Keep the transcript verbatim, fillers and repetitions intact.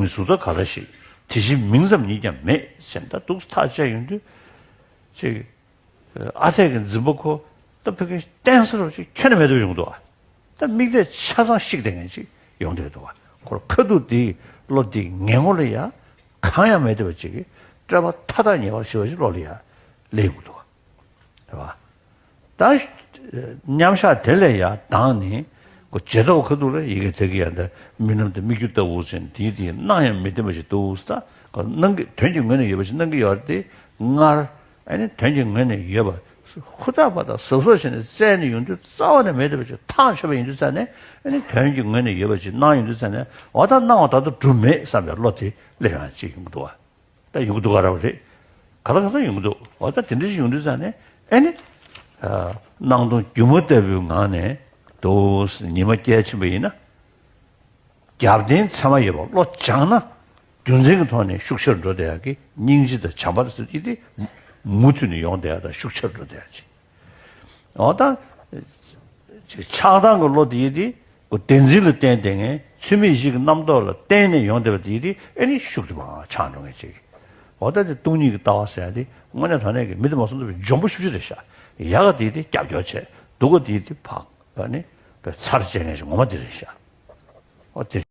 ངའི་གཟུགས་ཚོ་ག་ལ་ཞིག་དེ་བཞིན་མིང་ཙམ་ཉིད་ཀྱང་མེད་ཟེར་ད་འདུག་ཐག་བཅད་ཡོང་དུས་ཅིག་ཨ་འཐས་ཀྱི་འཛིན་པ་ཁོ་ད་ཕ་གི་བརྟན་ས་རོ་ཅིག་ཁྱོན་ནས་མེད་ཐུབ་ཡོང་གི་འདུག་བ། ད་དམིགས་གཏད་ཆ་ཚང་བཤིག་བསྡད་མཁན་ཅིག་ཡོང་བསྡད་འདུག་བ། ཁོར་ཁ་ཐུག་དེ་བློ་དེ་ངན་ངོ་ལ་ཡ་གང་ཡང་མེད་བསྡད་པ་ཅིག་གི་སྤྲོས་པ་མཐའ་དག་ཉེ་བར་ཞི་བ་ཞིག་བློ་ལ་ཡ་སླེབས་ཡོང་གི་འདུག་བ། རེད་བ། ད་མཉམ་བཞག་དེ་ལས་ཡར་ལྡང་ནས་ཁོ་བྱེ་བྲག་ཁ་ཐུག་ལ་ཡི་གེ་དེ་གི་ཡང་ད་རྨི་ལམ་དང་སྨིག་རྒྱུ་ལྟ་བུ་ཟེར་ནས་དེའི་དེའི་སྣང་ཡང་མི་བདེན་པ་ཞིག་འདུག་ཟེར། ད་ཁོ་སྣང་གི་དོན་གྱི་ངོས་ནས་ཡོད་པ་ཞིག་སྣང་གི་ཡོད་རེད་དེ་སྔར་ཨ་ནི་དོན་གྱི་ངོས་ནས་ཡོད་པ་ཧུར་ཐག་པ་དང་གཟབ་གཟབ་བྱས་ནས་བཙལ་ནས་ཡོང་དུས་རྩ་བ་ནས་མེད་བསྡད་པ་ཞིག་ཐག་ཆོད་པ་ཡིན་དུས་ཙང་ནས་ཨ་ནི་དོན་གྱི་ངོས་ནས་ཡོད་པ་ཞིག་སྣང་ཡོང་དུས་ཙང་ནས་འོ་ད་སྣང་བ་ད་དུང་གྲུབ་མེད་བསམ་པའི་བློ་དེ་སླེབས་ཡོང་ཅིག་ཡོང་གི་འདུག་བ། ད་ཡོང་གི་འདུག་ག་ར་བ་རེད། ག་ལ་ག་ས་ཡོང་གི་འདུག་འོ་ད་དེ་འདྲ་ཞིག་ཡོང་དུས་ཙང་ནས་ཨེ་ནི། ཨ། སྣང་སྟོང་སྒྱུ་མ་ལྟ་བུའི་ངང་ནས་འདུག་ཉི་མ་བསྐྱལ་ཕྱིན་པ་ཡིན་ན། རྒྱབ་རྟེན་ཚད་མ་ཡོད་པ་བློ་སྦྱངས་ན། རྒྱུ་མཚན་གྱི་ཐོག་ནས་ཤུགས་ཆེར་འགྲོ་བསྡད་ཡག་གི་སྙིང་རྗེ་དང་བྱམས་པ་ཟེར་གྱི་དེ་མུ་མཐུད་ནས་ཡོང་བསྡད་ཡག་དང་ཤུགས་ཆེར་འགྲོ་བསྡད་ཡག་ཅིག་འོ་ད། ཅིག་ཆགས་སྡང་གི་བློ་དེ་ཡིས་དེ་ཁོ་བདེན་འཛིན་ལ་བརྟེན་བསྡད་མཁན་ཚུལ་མིན་བཞི་གི་རྣམ་རྟོག་ལ་བརྟེན་ནས་ཡོང་བསྡད་པ་དེ་ཡིས་དེ་ཨེ་ནི་ཤུགས་དེ་མར་ཆག་འགྲོ་མཁན་ཅིག་འོ་ད་དེ་སྟོང་ཉིད་ཀྱི་ལྟ་བ་ཟེར་ཡག་དེ་དངོས་གནས་དྲང་གནས་ཀྱི་མི་དེ་མ་སོང་ད་འཇོན་པོ་ཤུགས་ཆེ་རེད་ཤག་ཡག་ག་དེ་དེ་རྒྱབ་སྐྱོར་བྱས་སྡུག་ག་དེ་དེ་ཕངས་པ་ནི་ཚར་བཅད་མཁན་ཞིག་ངོ་མ་དེ་རེད་ཤག་འོ་དེ།